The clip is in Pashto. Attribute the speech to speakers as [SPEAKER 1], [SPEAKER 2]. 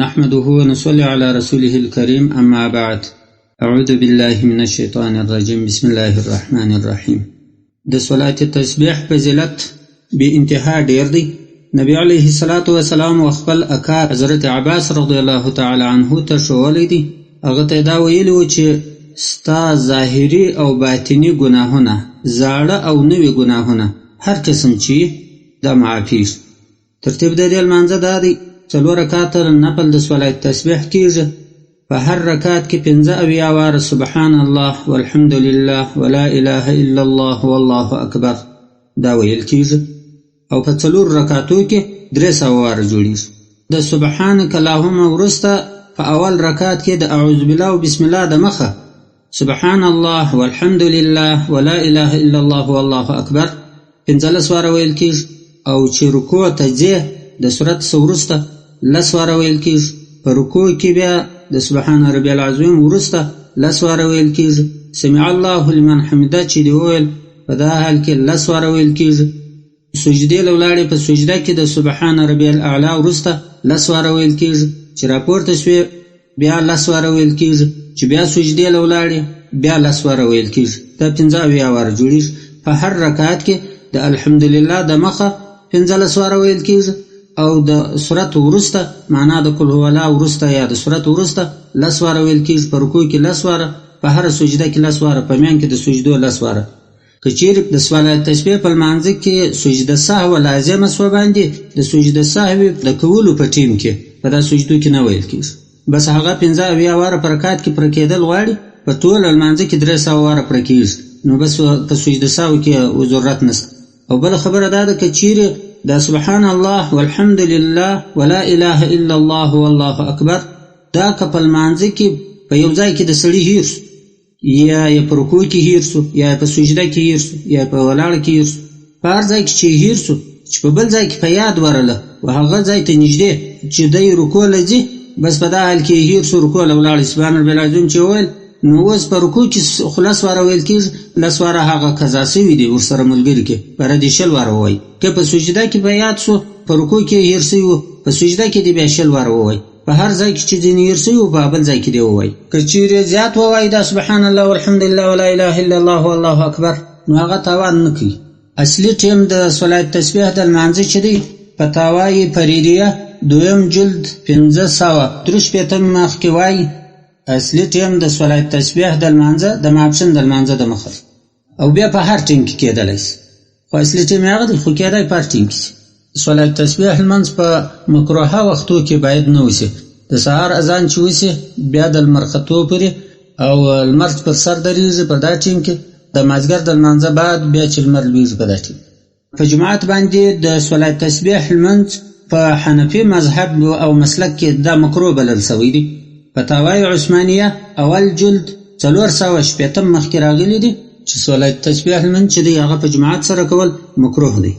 [SPEAKER 1] نحمده ونصلي على رسوله الكريم، أما بعد، أعوذ بالله من الشيطان الرجيم، بسم الله الرحمن الرحيم. د صلات تسبیح فضیلت بې انتها ډیر دی. نبی علیه الصلاة والسلام و خپل اکا حضرت عباس رضی الله تعالی عنه ته ښوولی دی، هغه ته دا ویلي وو چې ستا ظاهري او باطني ګناهونه، زاړه او نوي ګناهونه، هر قسم چې دا معافیږي. ترتیب د دې لمانځه دا دی: څلور رکعاته نفل د صلات تسبیح کیږي، په هر رکعت کې 75 واره سبحان الله والحمد لله ولا اله الا الله والله اکبر دا ویل کیږي، او په څلور رکعتو کې 300 واره جوړیږي. د سبحانک اللهم وروسته په اول رکعت کې د اعوذ بالله او بسم الله د مخه سبحان الله والحمد لله ولا اله الا الله والله اکبر 15 واره ویل کیږي، او چې رکوع ته ځې د سورت څخه وروسته لس واره ویل کیږي. په رکوع کې بیا د سبحان ربی العظیم وروسته لس واره ویل کیږي. سمع الله لمن حمده چې دی وویل په دا حال کې لس واره ویل کیږي. سجدې له ولاړې په سجده کې د سبحان ربی الاعلی وروسته لس واره ویل کیږي. چې راپورته شوې بیا لس واره ویل کیږي. چې بیا سجدې له ولاړې بیا لس واره ویل کیږي. دا 75 واره جوړیږي. په هر رکعت کې د الحمدلله د مخه 15 واره ویل کیږي، او د سورت وروسته، معنا د قل هو الله وروسته یا د سورت وروسته لس واره ویل کیږي. په رکوع کې لس واره، په هره سجده کې لس واره، په میان کې د سجدو لس واره. که چیرې د صلات تسبیح په لمانځه کې سجده سهوه لازمه سوه باندې د سجده سهوې د کولو په ټیم کې په دا سجدو کې نه ویل کیږي. بس هغه 75 واره په رکعت کې پوره کېدل غواړي، په ټوله لمانځه کې 300 واره پوره کیږي، نو بس په سجده سهو کې ضرورت نشته. او بله خبره دا ده که چیرې دا سبحان الله والحمد لله ولا اله الا الله والله اکبر دا که په لمانځه کې په یو ځای کې د سړي هیر شو، یا یې په رکوع کې هیر شو، یا یې په سجده کې هیر شو، یا یې په ولاړه کې هیر شو، په هر ځای کې چې هیر شو، چې په بل ځای کې په یاد ورله و هغه ځای ته نږدې چې دی رکوع له ځي، بس په دا حال کې هیر شو، رکوع له ولاړ، سبحان ربي العظیم چې وویل، نو اوس په رکوع کې خو لس واره ویل کېږي، لس واره هغه قضا سوي دي ورسره ملګري کې بره دې 20 واره ووایي. که په سجده کې په یاد شو، په رکوع کې هیر سوي وو، په سجده کې دې بیا 20 واره ووایي. په هر ځای کې چې ځینې هیر سوي وو په بل ځای کې دې ووایي. که چیرې زیات ووایي دا سبحان الله والحمدلله ولا اله الا الله والله اکبر، نو هغه تاوان نه کوي. اصلي ټیم د صلات تسبیح د لمانځه چې دی، فتاوای فریدیه دویم جلد 563 مخ کې وایي اصلي ټیم د صلات تسبیح د لمانځه د ماپښین د لمانځه د مخه، او بیا په هر ټیم کې کېدلی شي، خو اصلي ټیم یې هغه دی، خو کېدای په هر ټیم کې شي. صلات تسبیح لمونځ په مکروهه وختو کې باید نه وشي. د سهار اذان چې وشي بیا د لمر ختو پورې، او لمر چې پر سر درېږي په دا ټیم کې، د مازدیګر د لمانځه بعد بیا چې لمر لوېږي په دا ټیم. په جماعت باندې د صلات تسبیح لمونځ په حنفي مذهب او مسلک کې دا مکروه بلل شوی دی. فتاوای عثمانیه اول جلد 460 مخ کې راغلي دي چې صلات تسبیح لمونځ چې دی هغه په جماعت سره کول مکروه دی.